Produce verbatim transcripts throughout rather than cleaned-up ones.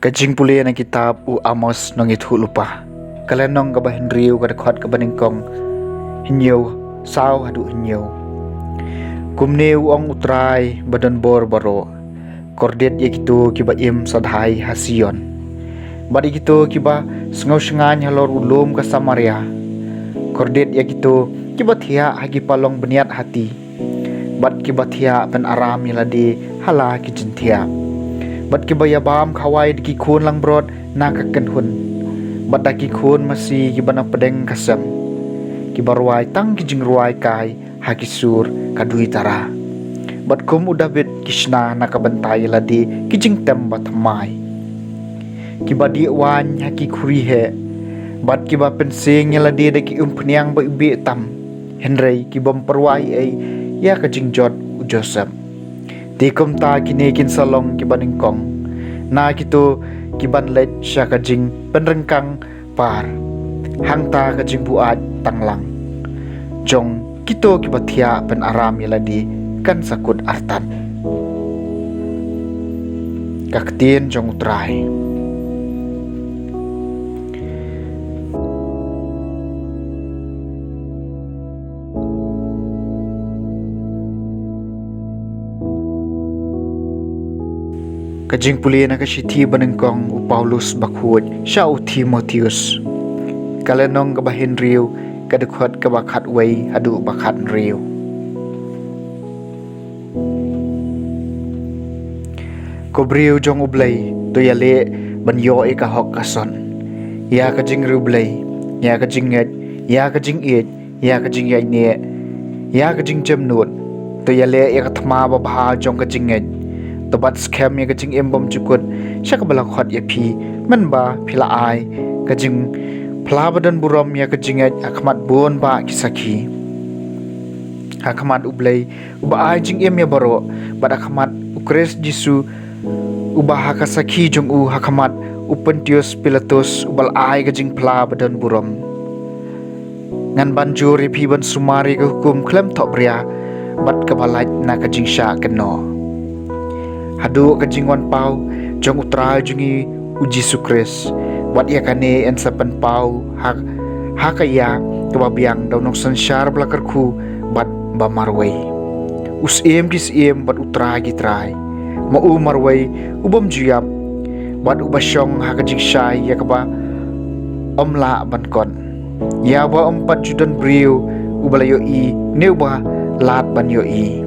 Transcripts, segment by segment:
Ka jingpule na kitab u Amos nongïathuhlypa. Ka lynnong kaba hynriew, ka dkhot kaba nyngkong hynñiew saw haduh hynñiew. Kumne u ong u Trai badonbor baroh: Kordit ïa kito kiba im sadhai ha Sion, bad ïa kito kiba sngewshngaiñ halor u lum ka Samaria. Kordit ïa kito kiba thiah ha ki palong bniat hati, bad kiba thiah pynaram ïa lade ha la ki jingthiah, bad kiba ïabam khawai da ki khun langbrot na ka kynhun, bad da ki khun masi kiba na pdeng ka sem, kiba rwai tang ki jingrwai kai ha ki sur ka duitara, bad kum u Dabid ki shna na ka bynta ïa lade ki jingtem bathymmai, kiba dih waiñ ha ki khuri heh, bad kiba pynseng ïa lade da ki umphniang ba iwbih tam, hynrei ki bym pyrwa ei ei ïa ka jingjot u Joseph. Te kumta kine kin sa long kiba nyngkong na kito kiban leit sha ka jingpynryngkang par, hangta ka jingbuaid tanglang jong kito kiba thiah pynaram ïa lade kan sa kut artat. Ka ktien jong u Trai. Ka jingpule na ka shithi banyngkong u Paulus bakhuid sha u Timotheus. Ka lynnong kaba hynriew, ka dkhot kaba khatwei haduh ba khathynriew. Ko briew jong U Blei, to ïaleh ban ïoh ïa ka hok ka son, ïa ka jingriewblei, ïa ka jingngeit, ïa ka jingïeit, ïa ka jingïaineh, ïa ka jingjemnud. To ïaleh ïa ka thma babha jong ka jingngeit. To bat skhem ïa ka jingim bymjukut sha kaba la khot ïa phi, mynba phi la ai ka jingphla badonburom ïa ka jingngeit ha khmat bun bah ki sakhi, ha khmat U Blei uba ai jingim ïa baroh, bad ha khmat U Khrist Jisu uba ha ka sakhi jong u ha khmat u Pontius Pilatus uba la ai ka jingphla badonburom. Ngan ban jur ïa phi ban sumar ïa ka hukum khlem thohbria bad kaba lait na ka jingshah kynnoh, haduh ka jingwan paw jong U Trai jong ngi U Jisu Khrist. Wat ïa kane yn sa pynpaw ha, ha ka ïa kaba biang da u nongsynshar ba la kyrkhu bad ba marwei, u Syiem ki syiem bad U Trai ki trai, ma u marwei u bym ju ïap, bad uba shong ha ka jingshai ïa kaba ym lah ban kot, ïa uba ym pat ju don briew uba la ïohi ne uba lad ban ïohi.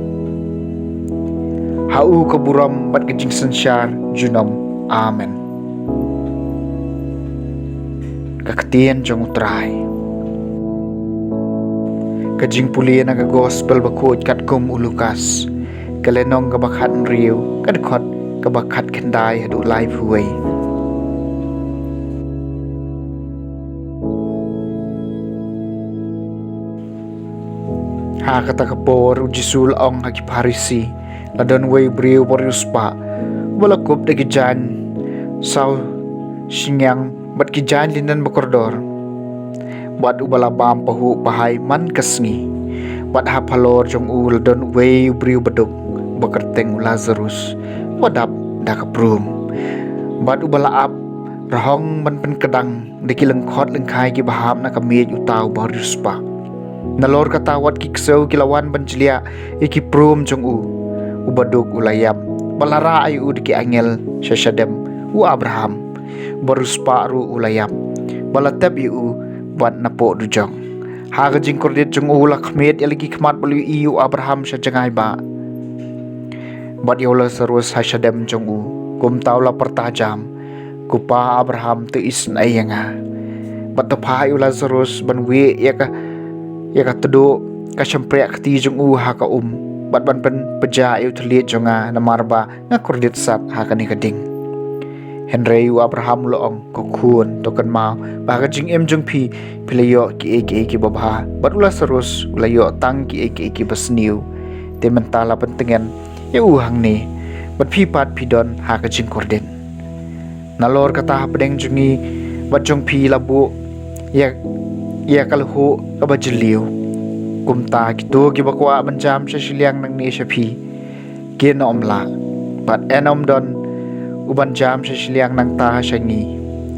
Ha u ka burom bad ka jingsynshar junom. Amen. Ka ktien jong U Trai. Ka jingpule na ka gospel bakhuid katkum u Lukas. Ka lynnong kaba khathynriew, ka dkhot kaba khatkhyndai haduh laiphew wei. Ha kata ka por U Jisu u la ong ha ki Pharisi: La don uwei u briew bariewspah, uba la kup da ki jaiñ saw shyngiang bad ki jaiñ linen bakordor, bad uba la bam pahuh pahai man ka sngi. Bad ha phalor jong u la don uwei u briew baduk, uba kyrteng u Lasarus, uba dap da ka prum, bad uba la ap rhong ban pynkdang da ki lyngkhot lyngkhai kiba hap na ka miej uta u bariewspah. Nalor kata, wat ki ksew ki la wan ban jliah ïa ki prum jong u. U baduk u la ïap, bad la rah ïa u da ki angel sha shadem u Abraham. U bariewspah ruh u la ïap, bad la tep ïa u wat napoh dujok. Ha ka jingkordit jong u la khmied ïa la ki khmat ba la ïohi ïa u Abraham sha jngai bah. Bad ïa u Lasarus ha shadem jong u. Kumta u la pyrta jam: Ko Pa Abraham, to isynei ïa nga, bad to phah ïa u Lasarus ban wieh ïa ka, ïa ka tduh ka shympriah kti jong u ha ka um, bad ban pynpjah ïa u thylliej jong nga, namar ba nga kordit sat ha kane ka ding. Hynrei u Abraham u la ong: Ko khun, to kynmaw ba ha ka jingim jong phi, phi la ïoh kiei kiei kiba bha, bad u Lasarus u la ïoh tang kiei kiei kiba sniew. Te mynta la pyntngen ïa u hangne, bad phi pat phi don ha ka jingkordit. Nalor kata, hapdeng jong ngi bad jong phi la buh ïa, ïa ka lhuh kaba jylliew. Kumta kito kiba kwah ban jam sha shiliang nangne sha phi, kin ym lah, bad yn ym don u ban jam sha shiliang nangta sha ngi.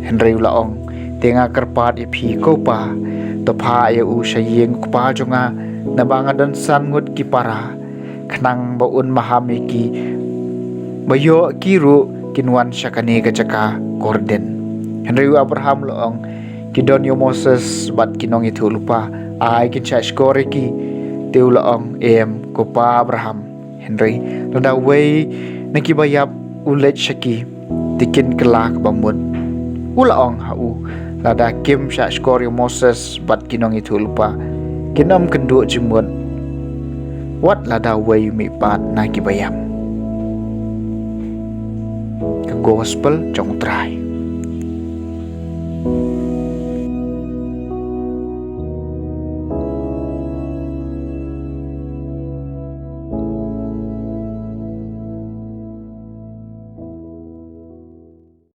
Hynrei u la ong, te nga kyrpad ïa phi ko pa, to phah ïa u sha ïing u kpa jong nga, naba nga don san ngut ki para, khnang ba un maham ïa ki, ba ïoh ki ruh kin wan sha kane ka jaka kordin. Hynrei u Abraham u la ong, ki don ïa u Moses bad ki nongïathuhlypa, ai kin shah shkor ïa ki. Te u la ong, em ko pa Abraham. Hynrei lada uwei na kiba ïap u leit sha ki, te kin kylla kaba mut. U la ong ha u, lada kim shah shkor ïa u Moses bad ki nongïathuhlypa, kin ym kynduh jingmut. Wat lada uwei mihpat na kiba ïap. Ka gospel jong u Trai.